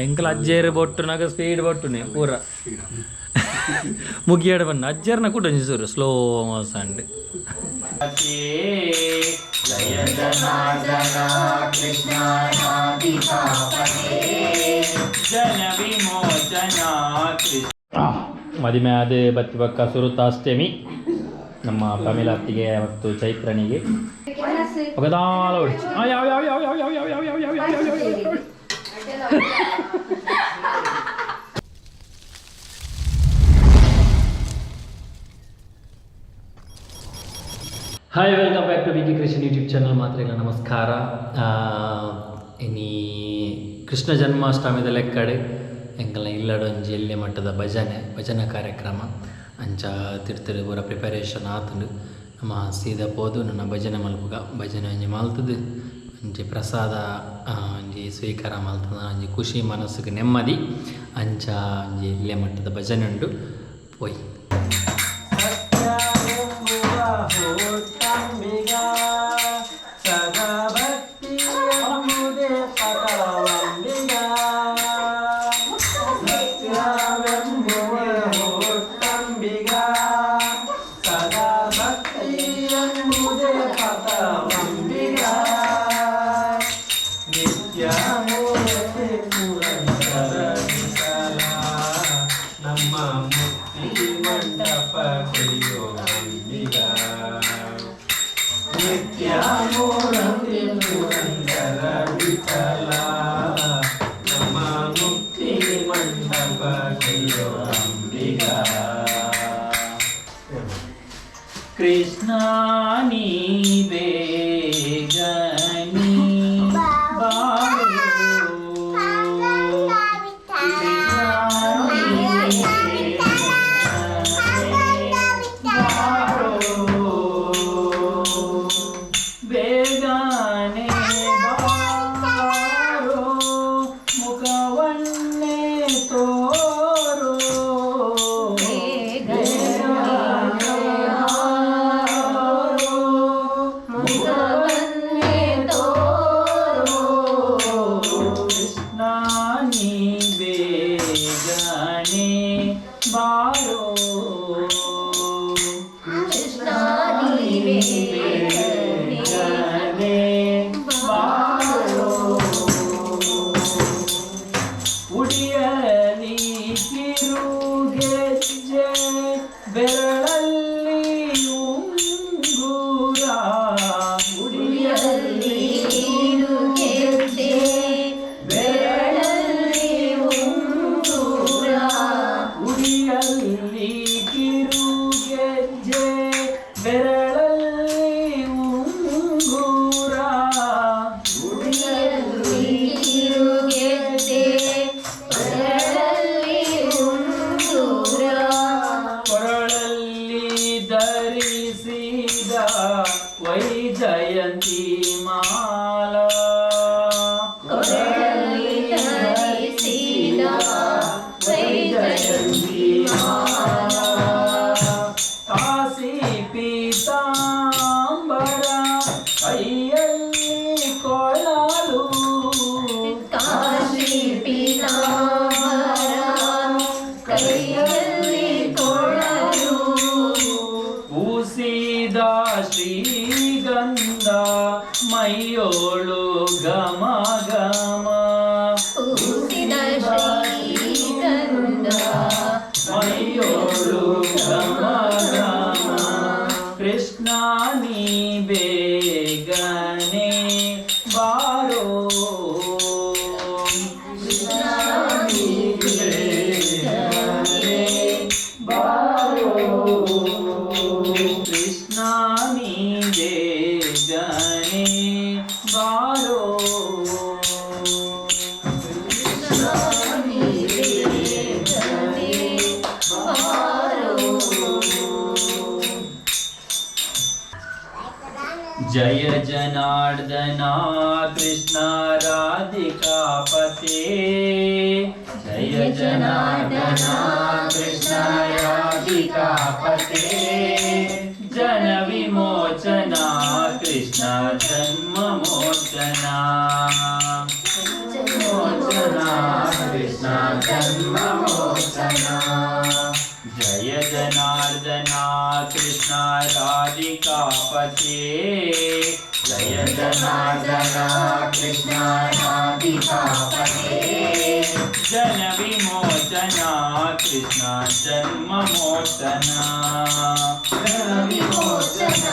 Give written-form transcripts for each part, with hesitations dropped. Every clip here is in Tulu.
ಎಂಕಲ ಅಜ್ಜೇರು ಬೊಟ್ಟುನಾಗ ಸ್ಪೀಡ್ ಬೊಟ್ಟುನೆ ಪೂರ ಮುಗಿಯಾಡ ಬಣ್ಣ ಅಜ್ಜರ್ನ ಕೂಡ ಒಂಜಿ ಸೂರು ಸ್ಲೋ ಸೌಂಡ್. ಜಯ ಜನಾರ್ದನ ಕೃಷ್ಣ ಜನ ವಿಮೋಚನ ಕೃಷ್ಣ. ಮದಿಮೆ ಆದ ಬತ್ತಿ ಬಕ್ಕ ಸುರುತ ಅಷ್ಟಮಿ ನಮ್ಮ ಪ್ರಮಿಲಾತ್ತಿಗೆ ಮತ್ತು ಚೈತ್ರನಿಗೆ. ಒಗದಾಲ ಹೊಡಿಚು. ಆ, ಯಾವ ಯಾವ ಯಾವ ಯಾವ ಯಾವ ಯಾವ ಯಾವ ಯಾವ ಯಾವ ಯಾವ ಯಾವ ಯಾವ. Hi, welcome back to B K Krishna YouTube channel. ಮಾತ್ರ ಇಲ್ಲ, ನಮಸ್ಕಾರ. ಇನಿ ಕೃಷ್ಣ ಜನ್ಮಾಷ್ಟಮಿದ ಲೆಕ್ಕಡೆ ಎಂಕಲ್ನ ಇಲ್ಲಡೊಂಜಿ ಎಲ್ಯ ಮಟ್ಟದ ಭಜನೆ ಭಜನಾ ಕಾರ್ಯಕ್ರಮ. ಅಂಚ ತಿರ್ತಿರು ಪೂರ ಪ್ರಿಪರೇಷನ್ ಆತುಂಡು. ನಮ್ಮ ಸೀದಾ ಪೋದು ನನ್ನ ಭಜನೆ ಮಲ್ಪುಗ. ಭಜನೆ ಒಂಜಿ ಮಲ್ತುದು ಒಂಜಿ ಪ್ರಸಾದ ಒಂಜಿ ಸ್ವೀಕಾರ ಮಲ್ತದ ಒಂಜಿ ಖುಷಿ, ಮನಸ್ಸಿಗೆ ನೆಮ್ಮದಿ. ಅಂಚ ಒಂಜಿ ಎಲ್ಯ ಮಟ್ಟದ ಭಜನೆ ಉಂಡು, ಪೋಯಿ. ನಮ್ಮ ಮುಕ್ತಿ ಮಂಟಪ ಕೊಯ್ಯೋ ಅಂಬಿಗ, ನಿತ್ಯ ಮೂರ್ತಿ ಪುರಂದರ ವಿಠಲ, ನಮ್ಮ ಮುಕ್ತಿ ಮಂಟಪ ಕೊಯ್ಯೋ ಅಂಬಿಗ. ಕೃಷ್ಣ ನೀ ಬೇಗನಿ ಬಾರೋ, ಕೃಷ್ಣ ನೀ ಬೇಗನೆ ಬಾರೋ, ಬೇಗನೆ ಬಾರೋ, ಮುಖವನ್ನೇ ತೋರೋ, ಬೇಗನೆ ಬಾರೋ, ಮುಖವನ್ನೇ ತೋರೋ. ಕೃಷ್ಣ ನೀ ಬೇಗನೆ ಬಾರೋ, ಕೃಷ್ಣ ನೀ ಬೇಗನೆ ಬೇಗನೆ ಬಾರೋ. ಉಡಿಯಲಿ ಕಿರುಗೆಜ್ಜೆ, ಬೆರಳಲ್ಲಿ ಉಂಗುರ, ಉಡಿಯಲ್ಲಿ ಕಿರುಗೆಜ್ಜೆ, ಬೆರಳಲ್ಲಿ ಉಂಗುರ. ಉಡಿಯಲ್ಲಿ ಕಿರುಗೆಜ್ಜೆ, ಬೆರಳಲ್ಲಿ ಉಂಗುರ. ಉಡಿಯಲ್ಲಿ ಕಿರುಗೆಜ್ಜೆ, ಬೆರಳಲ್ಲಿ ಉಂಗುರ. ಕೊರಳಲ್ಲಿ ಧರಿಸಿದ ವೈಜಯಂತಿ ಮಾಲಾ. ಕೊರಳಲ್ಲಿ ಧರಿಸಿದ ವೈಜಯಂತಿ ಮಾಲಾ. ಕಾಸಿ ಪೀತಾಂಬರ, ಕೈಯಲ್ಲಿ ಕೊಳಲು. ಕಾಶಿ ಪೀತಾಂಬರ, ಕೈಯಲ್ಲಿ ಕೊಳಲು. ಪೂಸಿದ ಶ್ರೀಗಂಧ, ಮೈಯೋಳು ಘಮ ಘಮ. ಪೂಸಿದ ಶ್ರೀಗಂಧ, ಮೈಯೋಳು ಘಮ ಘಮ. ಕೃಷ್ಣ ನೀ ಬೇಗನೆ ಬಾರೋ, ಕೃಷ್ಣ ನೀ ಬೇಗನೆ ಬಾರೋ, ಕೃಷ್ಣ ನೀ ಬೇಗನೆ ಬಾರೋ, ಕೃಷ್ಣ ನೀ ಬೇಗನೆ ಬಾರೋ. ಜಯ ಜನಾರ್ದನ ಕೃಷ್ಣ ರಾಧಿಕಾಪತೆ, ಜಯ ಜನಾರ್ದನ ಕೃಷ್ಣ ರಾಧಿಕಾಪತೆ, ಜನ ವಿಮೋಚನ ಕೃಷ್ಣ ಜನ್ಮ ಮೋಚನ ಮೋಚನ. ಕೃಷ್ಣ ಜನ್ಮ ಮೋಚನ. ಜಯ ಜನಾರ್ದನ ಕೃಷ್ಣ ರಾಧಿಕಾಪತೆ. ಜಯ ಜನಾರ್ದನ ಕೃಷ್ಣ ರಾಧಿಕಾಪತೆ. ಜನ ವಿಮೋಚನ ಕೃಷ್ಣ ಜನ್ಮ ಮೋಚನ. ಜನ ವಿಮೋಚನ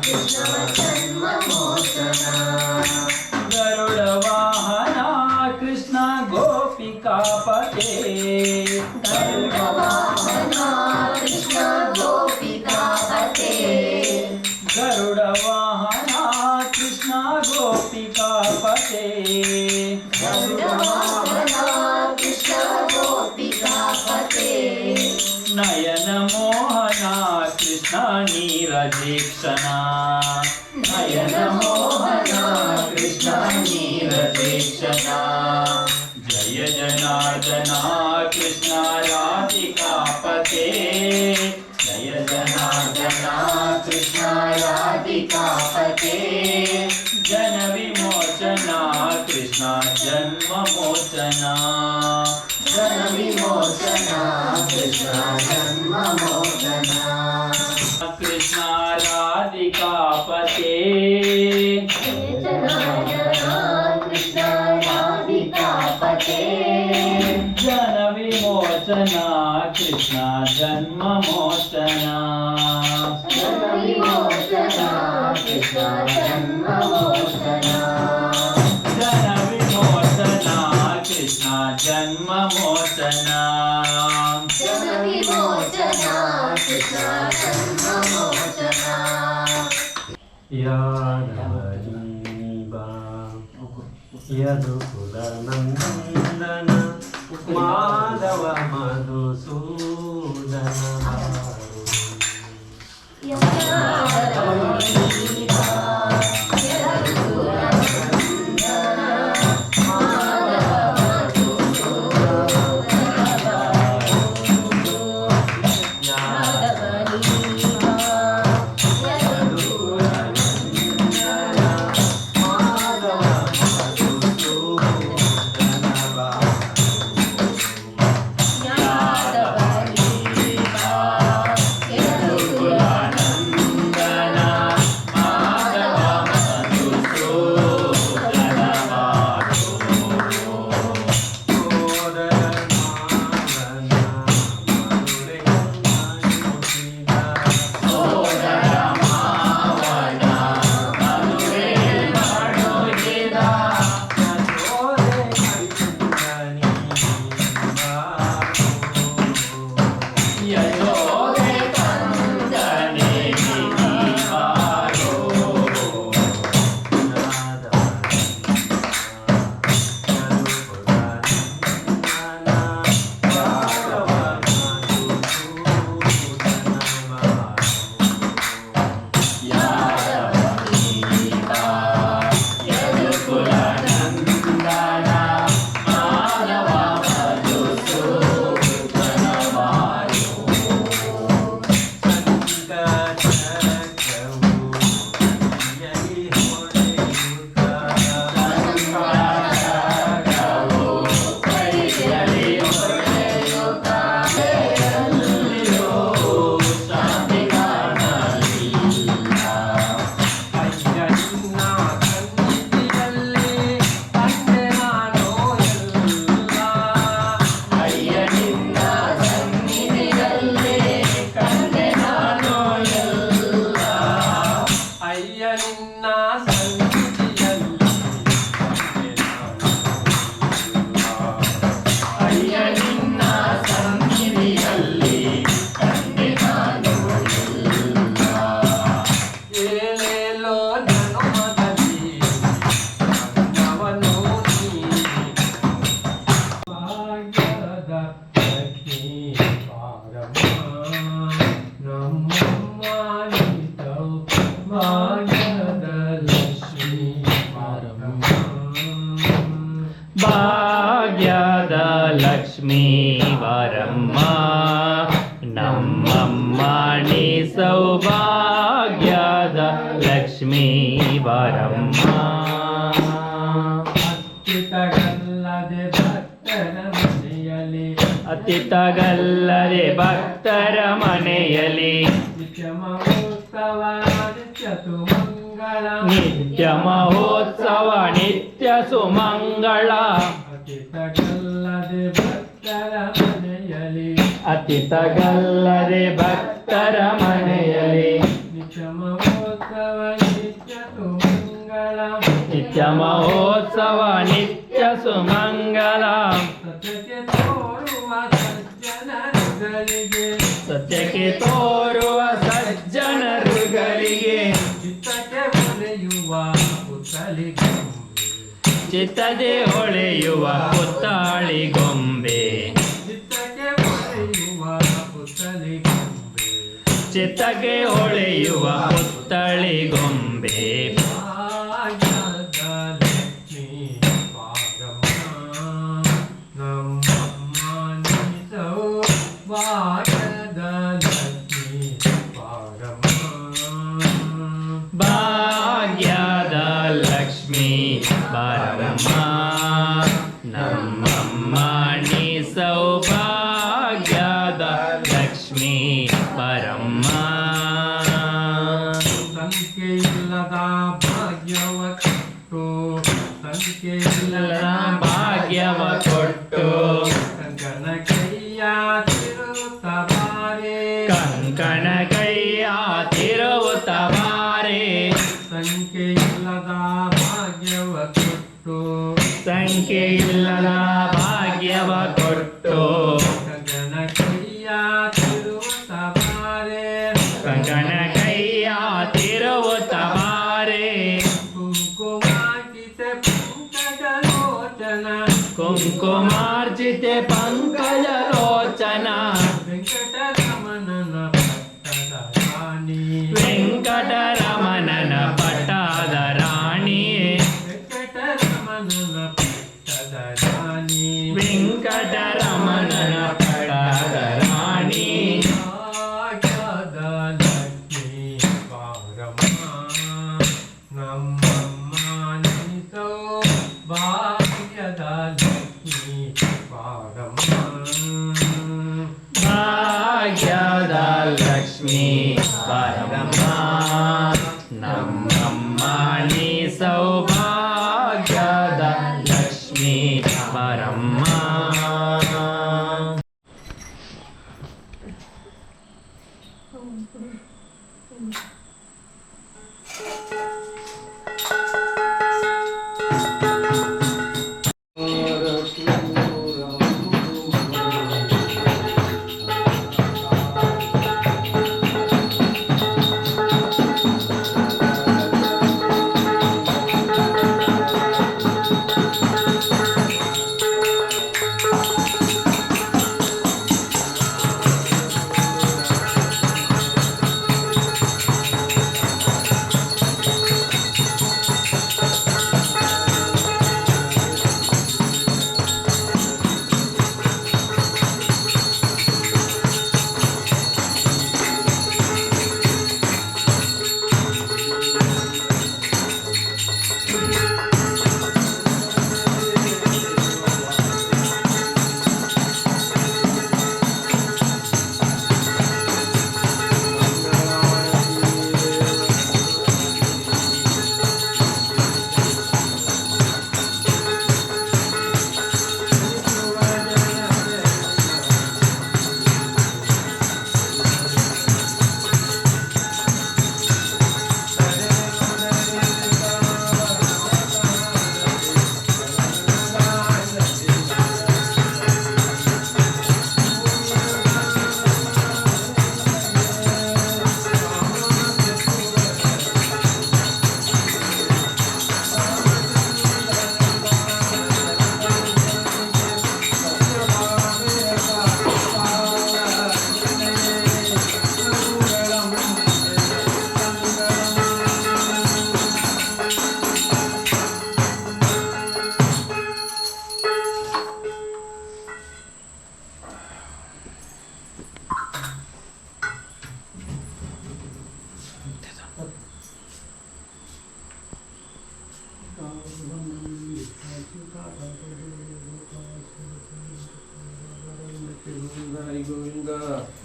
ಕೃಷ್ಣ ಜನ್ಮ ಮೋಚನ. ಗರುಡ ವಾಹನ ಕೃಷ್ಣ ಗೋಪಿಕಾಪತೆ. ಗರುಡ ವಾಹನ ಕೃಷ್ಣ ಗೋಪಿಕಾಪತೆ. ಗರುಡ ವಾಹನ ಕೃಷ್ಣ ಗೋಪಿಕಾಪತೆ. ಗರುಡ ವಾಹನ ಕೃಷ್ಣ ಗೋಪಿಕಾಪತೆ. ನಯನ ಮೋಹನ ಕೃಷ್ಣ ನೀರಜೀಕ್ಷಣ. ನಯನ ಮೋಹನ ಕೃಷ್ಣ ನೀರಜೀಕ್ಷಣ. ಜಯ ಜನಾರ್ದನ ಕೃಷ್ಣ ರಾಧಿಕಾಪತೆ. ಜಯ ಜನಾರ್ದನ ಕೃಷ್ಣ ರಾಧಿಕಾಪತೆ. ಜನ ವಿಮೋಚನ ಕೃಷ್ಣ ಜನ್ಮ ಮೋಚನ. ಜನ ವಿಮೋಚನ ಕೃಷ್ಣ ಜನ್ಮ ಮೋಚನ. ಕೃಷ್ಣ ರಾಧಿಕಾಪತೆ. ಜಯ ಜನಾರ್ದನ ಕೃಷ್ಣ ರಾಧಿಕಾಪತೆ. ಜನ ವಿಮೋಚನ ಕೃಷ್ಣ ಜನ್ಮ ಮೋಚನ. ಜನ ವಿಮೋಚನ ಕೃಷ್ಣ ಜನ್ಮ ಮೋಚನ. ಜನ ವಿಮೋಚನ ಕೃಷ್ಣ ಜನ್ಮ ಮೋಚನ. ಜನ ವಿಮೋಚನ ಕೃಷ್ಣ ಜನ್ಮ ಮೋಚನ. ಯಾದವನೀಬ ಯದುಕುಲ ನಂದನ ಮಾಧವ ಮಧುಸೂದನ ಬಾರು. ಮಾಧವ ಮಧುಸೂದನ ಬಾರು. ನಂದನ ಮಾಧವ ಮಧುಸೂದನ ಬಾರು. ಸೋದರ ಮಾವನ ಮಧುರೆ ಮಾಡುತ್ತಿದ. ಸೋದರ ಮಾವನ ಮಧುರೆ ಮಾಡುತ್ತಿದ. ಯಶೋದೆ ಕಂದನಿ ಬಾರು. ಯಶೋದೆ ಕಂದನೆ ಬಾರೋ. ಯದುಕುಲ ನಂದನ ಮಾಧವ ಮಧುಸೂದನ ಬಾರೋ. ಶಾಂತಿ ಕಾಣಲಿಲ್ಲ. ಅಯ್ಯ ನಿನ್ನ ಸನ್ನಿಧಿಯಲ್ಲಿ ಕಂಡೆ ನಾನು ಎಲ್ಲ. ಅಯ್ಯ ನಿನ್ನ ಸನ್ನಿಧಿಯಲ್ಲಿ ಅಯ್ಯ ನಿನ್ನ ಸನ್ನಿಧಿಯಲ್ಲಿ ಕಂಡೆ ನಾನು ಎಲ್ಲ. ಏಲೇಲೋ ನಾನು ಮಗಲಿ ನನ್ನವನು ನೀನು. ಭಾಗ್ಯದ ಲಕ್ಷ್ಮೀ ಪಾರಮ್ಮ ನಮ್ಮಮ್ಮ ನೀತೌ. ಭಾಗ್ಯದ ಲಕ್ಷ್ಮೀ ಪಾರಮ್ಮ. ಭಾಗ್ಯದ ಲಕ್ಷ್ಮೀ ವರಮ್ಮ ನಮ್ಮಮ್ಮ ನೀ ಸೌಭಾಗ್ಯದ ಲಕ್ಷ್ಮೀ ವರಮ್ಮ. ಅಚ್ಯುತಗಲ್ಲದೆ ಭಕ್ತರ ಮನೆ. ಮನೆಯಲ್ಲಿ ಅತಿಥಿಗಲ್ಲದೆ ಭಕ್ತರ ಮನೆಯಲ್ಲಿ ನಿತ್ಯ ಮಹೋತ್ಸವ ನಿತ್ಯ ಸುಮಂಗಳ ನಿತ್ಯ ಮಹೋತ್ಸವ ನಿತ್ಯ ಸುಮಂಗಳ ಅತಿಥಿಗಲ್ಲದೆ ಭಕ್ತರ ಮನೆಯಲ್ಲಿ ಅತಿಥಿಗಲ್ಲದೆ ಭಕ್ತರ ಮನೆಯಲ್ಲಿ ನಿತ್ಯ ಮಹೋತ್ಸವ ನಿತ್ಯ ಸುಮಂಗಳ ನಿತ್ಯ ಮಹೋತ್ಸವ ನಿತ್ಯ ಸುಮಂಗಳ ಸತ್ಯಕ್ಕೆ ತೋರುವ ಸಜ್ಜನರುಗಳಿಗೆ ಸತ್ಯಕ್ಕೆ ತೋರುವ ಸಜ್ಜನರುಗಳಿಗೆ ಚಿತ್ತಕ್ಕೆ ಹೊಳೆಯುವ ಪುತ್ತಲಿಗೊಂಬೆ ಚಿತ್ತದೆ ಹೊಳೆಯುವ ಪುತ್ತಾಳಿ ಗೊಂಬೆ ಚಿತ್ತಕ್ಕೆ ಹೊಳೆಯುವ ಪುತ್ತಲಿಗೊಂಬೆ ಚಿತ್ತಕ್ಕೆ ಹೊಳೆಯುವ ಪುತ್ತಳಿ ಗೊಂಬೆ ಭಾಗ್ಯದ ಲಕ್ಷ್ಮೀ ಬಾರಮ್ಮ ನಮ್ಮಮ್ಮ ನೀ ಸೌಭಾಗ್ಯದ ಲಕ್ಷ್ಮೀ ಬಾರಮ್ಮ. ಭಾಗ್ಯದ ಲಕ್ಷ್ಮೀ ಬಾರಮ್ಮ ನಮ್ಮಮ್ಮ ನೀ ಸೌಭಾಗ್ಯದ ಲಕ್ಷ್ಮೀ ಬಾರಮ್ಮ. ಸಂಖ್ಯೆ ಇಲ್ಲದ ಭಾಗ್ಯವ ಕೊಟ್ಟು, ಸಂಖ್ಯೆ ಇಲ್ಲದ ಭಾಗ್ಯವ ಕೊಟ್ಟು, ಕಂಕಣ ಕೈಯ ತಿರುತ್ತಬಾರೆ, ಕಂಕಣ ಕೈಯ ತಿರುವುತ್ತ ಬಾರೆ, ಸಂಖ್ಯೆ ಇಲ್ಲದ ಭಾಗ್ಯವ ಕೊಟ್ಟು, ಸಂಖ್ಯೆ ಇಲ್ಲದ ಭಾಗ್ಯವ ಕೊಟ್ಟು, ಕಂಕಣ ಕೈಯ ತಿರುತ್ತಬಾರೆ, ಕಂಕಣ ಕೈಯ ತಿರುವುತ್ತ ಬಾರೆ, ಕುಂಕುಮಾಕಿತ ಪಂಕಜಲೋಚನ, ಕುಂಕುಮಾರ್ಜಿತೆ ಪಂಕಜ ಲೋಚನ, ವೆಂಕಟರಮಣನ ಪಟ್ಟದ ರಾಣಿ, ವೆಂಕಟರಮಣನ ಪಟ್ಟಾದ ರಾಣಿ, ವೆಂಕಟರಮಣನ ಪಟ್ಟದ ರಾಣಿ, ವೆಂಕಟರಮಣನ ಪಟ್ಟಾದ ರಾಣಿ, ಭಾಗ್ಯದ ಲಕ್ಷ್ಮೀ ಬಾರಮ್ಮ ನಮ್ಮಮ್ಮ ನೀ ಸೌಭಾಗ್ಯದ ಲಕ್ಷ್ಮೀ ಬಾರಮ್ಮ. ಭಾಗ್ಯದ ಲಕ್ಷ್ಮೀ ಬಾರಮ್ಮ ನಮ್ಮಮ್ಮ ನೀ ಸೌಭಾಗ್ಯದ ಲಕ್ಷ್ಮೀ ಬಾರಮ್ಮ.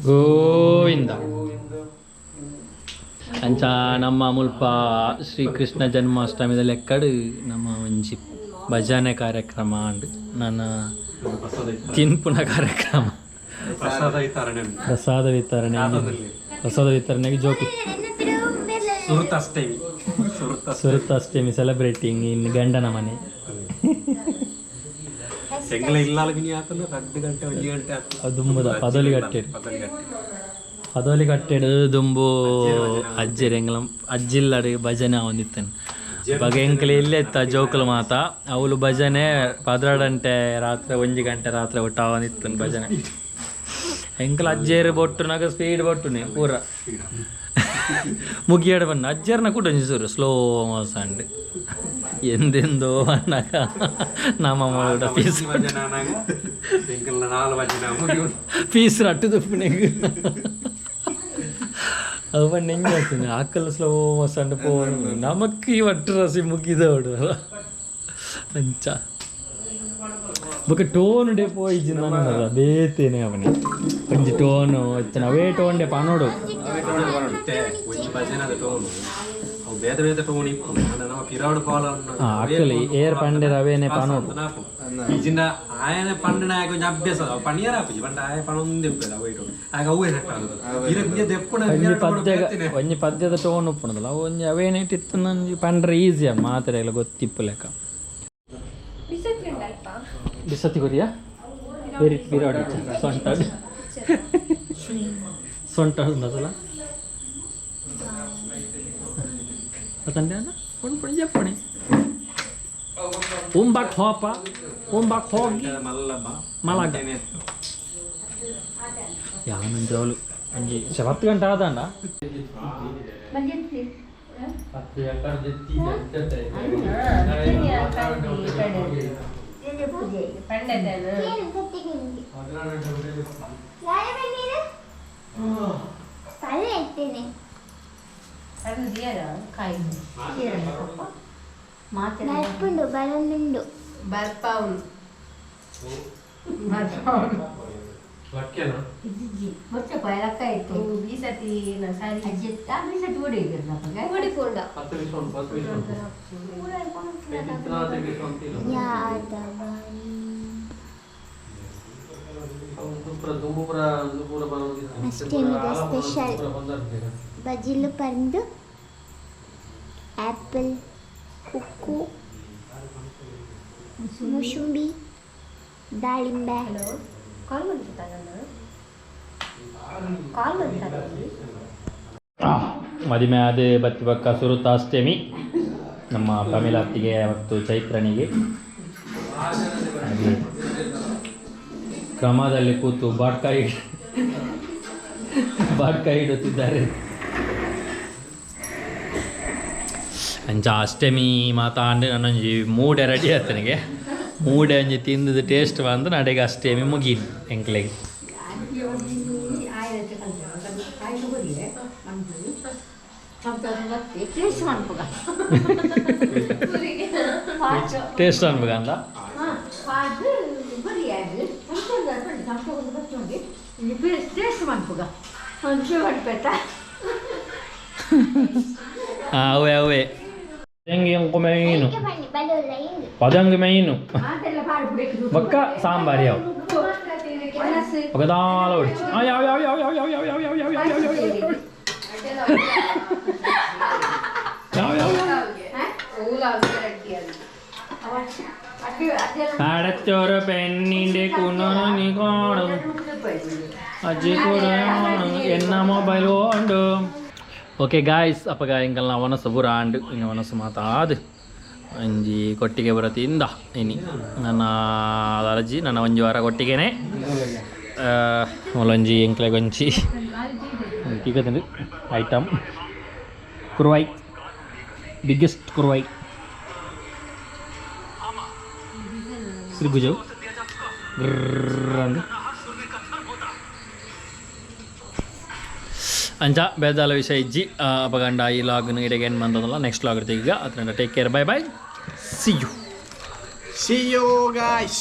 ಗೋವಿಂದ. ಅಂಚ ನಮ್ಮ ಮುಲ್ಪ ಶ್ರೀ ಕೃಷ್ಣ ಜನ್ಮಾಷ್ಟಮಿದ ಲೆಕ್ಕಡು ನಮ್ಮ ಒಂಜಿ ಭಜನೆ ಕಾರ್ಯಕ್ರಮ ಅಂಡ್ ನನ್ನ ತಿನ್ಪುನ ಕಾರ್ಯಕ್ರಮ. ಪ್ರಸಾದ ವಿತರಣೆ. ಪ್ರಸಾದ ವಿತರಣೆ. ಪ್ರಸಾದ ವಿತರಣೆಗೆ ಜೋಕಿ. ಸುರುತ ಅಷ್ಟಮಿ, ಸುರುತ. ಸುರುತ ಅಷ್ಟಮಿ ಸೆಲೆಬ್ರೇಟಿಂಗ್ ಇನ್ ಗಂಡನ ಮನೆ. ಎಂಗ್ಲ ಇಲ್ಲಾಲ್ಗಿನಿ ಆತನ 2 ಗಂಟೆ 1 ಗಂಟೆ ಆತು. ದುಂಬುದ ಪದೊಲಿ ಕಟ್ಟೆಡ್. ಪದಲಿ ಗಂಟೆ. ಪದೊಲಿ ಕಟ್ಟೆಡ್ ದುಂಬು ಅಜ್ಜೆರ್ ಎಂಗ್ಲ ಅಜ್ಜಿಲ್ಲಡ್ ಭಜನೆ ಆವೊಂದಿತ್ತನ್. ಬಗ ಎಂಕ್ಲೆ ಇಲ್ಲೇ ಇತ್ತ ಜೋಕುಲು ಮಾತ ಅವ್ಲು ಭಜನೆ 12 ಗಂಟೆ ರಾತ್ರೆ, 1 ಗಂಟೆ ರಾತ್ರೆ ಒಟ್ಟು ಆವೊಂದಿತ್ತನ್ ಭಜನೆ. ಎಂಕ್ಲ ಅಜ್ಜೇರು ಬೊಟ್ಟುನಾಗ ಸ್ಪೀಡ್ ಬೊಟ್ಟುನೆ ಪೂರ ಮುಗಿಯಾಡ ಬಣ್ಣ. ಅಜ್ಜರ್ನ ಕೂಡ ಒಂಜಿ ಸೂರು ಸ್ಲೋ ಮೋಸಂಡ್ ಎಂದೆಂದೋ ಅನ್ನಾಗ ನಮ್ಮ ಮಗಳ ಪೀಸ್. ಭಜನೆ ಆನಾಗ ಎಂಕಲ್ನ ನಾಲ್ ಭಜನೆ ಮುಗಿಯುಂಡು. ಪೀಸ್ ರಟ್ಟು ತುಪ್ಪುನೆಗ್ ಅದು ಪಂಡ ಎಂಜ ಆಗ್ತದೆ. ಆಕಲ್ ಸ್ಲೋ ಮೋಸಂಡ್ ಪೋನು, ನಮಕ್ ಈ ಒಟ್ಟು ರಸಿ ಮುಗಿದವಡು ಅಂಚ. ಬೊಕ ಟೋನ್ ಡೆ ಪೋಯಿಜಿ ನನ್ನದ ಬೇತೇನೆ ಅವನಿ ಒಂಜಿ ಟೋನ್ ಇತ್ತಿನ ಅವೇ ಟೋನ್ ಡೆ ಪನೋಡು. ಇತ್ತೆ ಒಂಜಿ ಭಜನೆದ ಟೋನು ಅವು ಬೇತೆ ಬೇತೆ ಟೋನ್ ಇಪ್ಪುಂಡು. ಆಂಡ ನಮ್ಮ ಪಿರಾವಡು ಪಾಲ. ಆಕ್ಚುಲಿ ಏರ್ ಪಂಡೆರ್ ಅವೇನೆ ಪನೋಡು. ಇಜಿಂಡ ಆಯನ ಪಂಡನ ಆಯ್ ಒಂಜಿ ಅಭ್ಯಾಸ. ಅವು ಪಣಿಯರ ಆಪುಜಿ ಪಂಡ ಆಯ ಪಣೊಂದು ಇಪ್ಪೆದ ಅವು ಇಟ್ಟು ಆಗ ಅವೇ ಸೆಟ್ ಆಗುದು. ಇರಕ್ ದೆಪ್ಪುನ. ಒಂಜಿ ಪದ್ಯ, ಒಂಜಿ ಪದ್ಯದ ಟೋನ್ ಉಪ್ಪುನದಲ್ಲ, ಅವು ಒಂಜಿ ಅವೇನೆ ಇತ್ತು. ಒಂಜಿ ಪಂಡ್ರೆ ಈಸಿ ಮಾತ್ರೆ ಗೊತ್ತಿಪ್ಪು ಲೆಕ್ಕ. ಬಿಸತ್ತಿ ಕೊರಿಯಾ ವೆರಿ ವಿರಾಟ್ ಸೊಂಟ ಸೊಂಟ ಉಂಡದಲ್ಲ ಅತಂಡೆ ಅನ್ನ ಪುಣ್ ಜಪ್ಪಣೆ ಉಂಬಾಕ್ ಹೋಪ ಉಂಬಾಕ್ ಹೋಗಿ. ಮಲ್ಲಬ್ಬ. ಮಲಗ. ಯಾವನೊಂದು ಜೋಲು ಒಂಜಿ 10 ಗಂಟೆ ಆದಂಡ. ತಲೆ ಇತ್ತೇನೆ. ಬರ್ಪುಂಡು, ಬರೊಂದುಂಡು. ಬರ್ಪಾವುನು. ಈ ಸತಿ ಸಾರಿ ಓಡಿಪೋಂಡ. ಯಾದವನಿ ಅಷ್ಟಮಿದ ಸ್ಪೆಷಲ್ ಬಜಿಲು ಪರ್ಂದು, ಆ್ಯಪಲ್, ಕುಕ್ಕು, ಮುಸುಂಬಿ, ದಾಳಿಂಬೆ. ಹಲೋ, ಕಾಲ್ ಬಂದಿತ್ತಾಗಣ್ಣ, ಕಾಲ್ ಬಂದಿತ್ತಾಗ. ಮದಿಮೆ ಆದ ಬತ್ತಿ ಬಕ್ಕ ಸುರುತ ಅಷ್ಟಮಿ ನಮ್ಮ ಪ್ರಮಿಲಾತ್ತಿಗೆ ಮತ್ತು ಚೈತ್ರನಿಗೆ. ಹಾಗೆ ಕ್ರಮದಲ್ಲಿ ಕೂತು ಬಾಟ್ಕಾಯಿ ಬಾಟ್ಕಾಯಿ ಇಡುತ್ತಿದ್ದಾರೆ. ಅಂಚ ಅಷ್ಟಮಿ ಮಾತಾಂಡ್ ನನ್ನೊಂಜಿ ಮೂಡೆ ರೆಡಿ ಆತನಿಗೆ. ಮೂಡೆ ಒಂಜಿ ತಿಂದದ ಟೇಸ್ಟ್ ಬಂದು ನಡೆಗೆ ಅಷ್ಟಮಿ ಮುಗೀನಿ ಎಂಕ್ಲೆಗೆ. ಟೇಸ್ಟ್ ಮನ್ಪುಗ. ಟೇಸ್ಟ್ ಅನ್ಬೇಕಂದ. ಅದು ಬರಿ ಅದು ಚಮಚ ಬರ್ತುಂಡು, ಟೇಸ್ಟ್ ಮನ್ಪುಗ ಒಂಚೂರು ಮನ್ಪೇತ. ಹಾಂ, ಅವೇ ಅವೇ ಹೆಂಗೆ ಎಂಕು ಮೈನು. ಬನ್ನಿ ಬಲೋಲ್ಲ ಹಿಂಗೆ. ಪದಂಗ್ ಮೈನು. ಅದೆಲ್ಲ ಪಾಡ್ಬಿಡಕ್ಕೆ. ಬೊಕ್ಕ ಸಾಂಬಾರ್ ಯಾವ ఒక ದಾಲ ಹೊಡಿಚು. ಯಾವ ಯಾವ ಯಾವ ಯಾವ ಯಾವ ಯಾವ ಯಾವ ಯಾವ ಯಾವ ಯಾವ ಯಾವ ಯಾವ ಯಾವ അടച്ചൊരു പെണ്ണിന്റെ കുണി കാണും ಅಜ್ಜಿ ಕೂಡ ಎನ್ನ ಮೊಬೈಲ್ ಉಂಡು. ಓಕೆ ಗಾಯ್ಸ್, ಅಪ್ಪಗ ಎಂಕಲ್ನ ವನಸು ಪೂರ ಆಂಡ್. ಇನ್ನು ವನಸು ಮಾತಾದು ಒಂಜಿ ಕೊಟ್ಟಿಗೆ ಬರತಿಂದ ಇನಿ. ನನ್ನ ಅಜ್ಜಿ ನನ್ನ ಒಂಜಿ ವಾರ ಕೊಟ್ಟಿಗೆನೆ ಮೂಲೊಂಜಿ ಎಂಕ್ಲೆಗ್ ಒಂಜಿ ತಿಕ್ಕತ್ತಂಡು ಐಟಮ್ ಕುರುವಾಯಿ, ಬಿಗ್ಗೆಸ್ಟ್ ಕುರುವಾಯಿ ಶ್ರೀ ಅಂದು. ಅಂಚ ಬೇದಾಲ ವಿಷಯ ಇಜ್ಜಿ. ಅಪಗಂಡ ಈ ಲಾಗ್ನ ಇಡೆಗೆ ಏನು ಬಂದದಲ್ಲ, ನೆಕ್ಸ್ಟ್ ಲಾಗ್ ಈಗ ಅದರಿಂದ take care, bye bye, see you. See you guys.